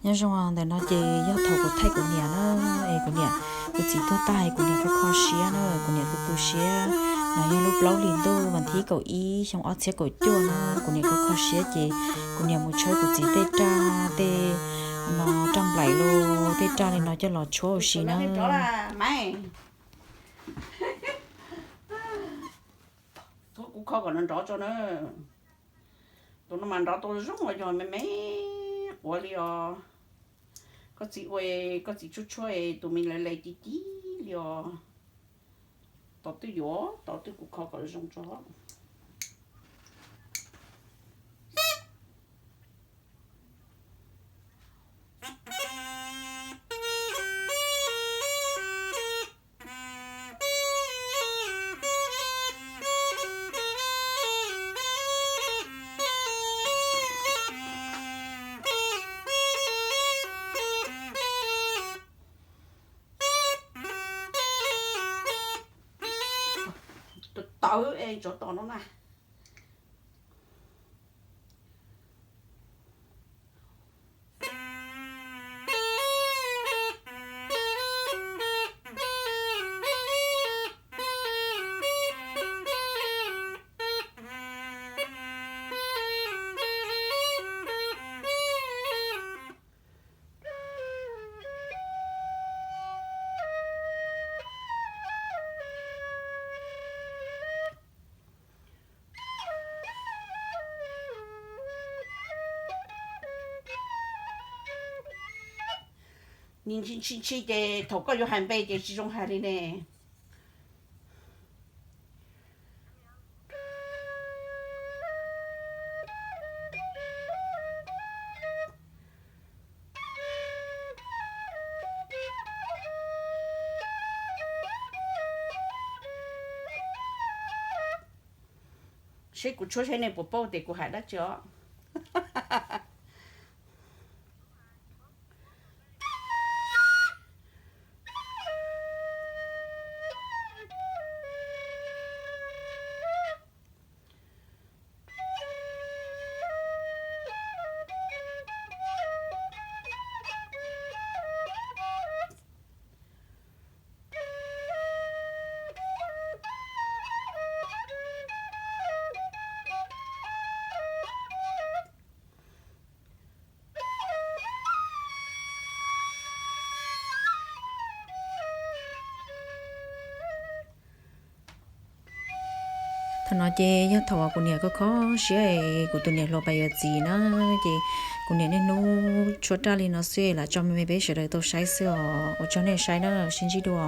Nyob zoo, ntawm no ces yog thaum kuv thaij kuv niam na, es kuv niam, kuv txiv tuag tag es kuv niam kho kho siab na, kuv niam tu tu siab. No yog lub plaub hlis ntuj vas thib kaum ib xyoo ob txhiab kaum cuaj na, kuv niam kho kho siab ces kuv niam mus tshawb kuv txiv tej raj, tej no raj nplaim los tej raj li no coj los tshuab ua si na. Txhob kuv kho kom nrov tso na. Tus no mas nrov tau zoo os, yog me me quav li os. Koj txiv ua, koj txiv tshuab tshuab tus me lawv le ci ci li os. Tos twj yuav, tos twj kuv kho kom zoo tso. Tawv es tsov tom no na. Ntshi ntshi ces thaum koj yuav hais npe ces tsis zoo hais li ne. Seb kuv tshuab seb nej puas paub tias kuv hais dab tsi os. Thaum no ces yog thaum uas kuv niam kho kho siab es kuv tus niam hluas pais yuav txiv na, ces kuv niam niaj hnub tshuab raj li no xwb lam tso me me peb sawv daws tau saib xwb os. Ua tsaug nej saib na, sib ntsib dua.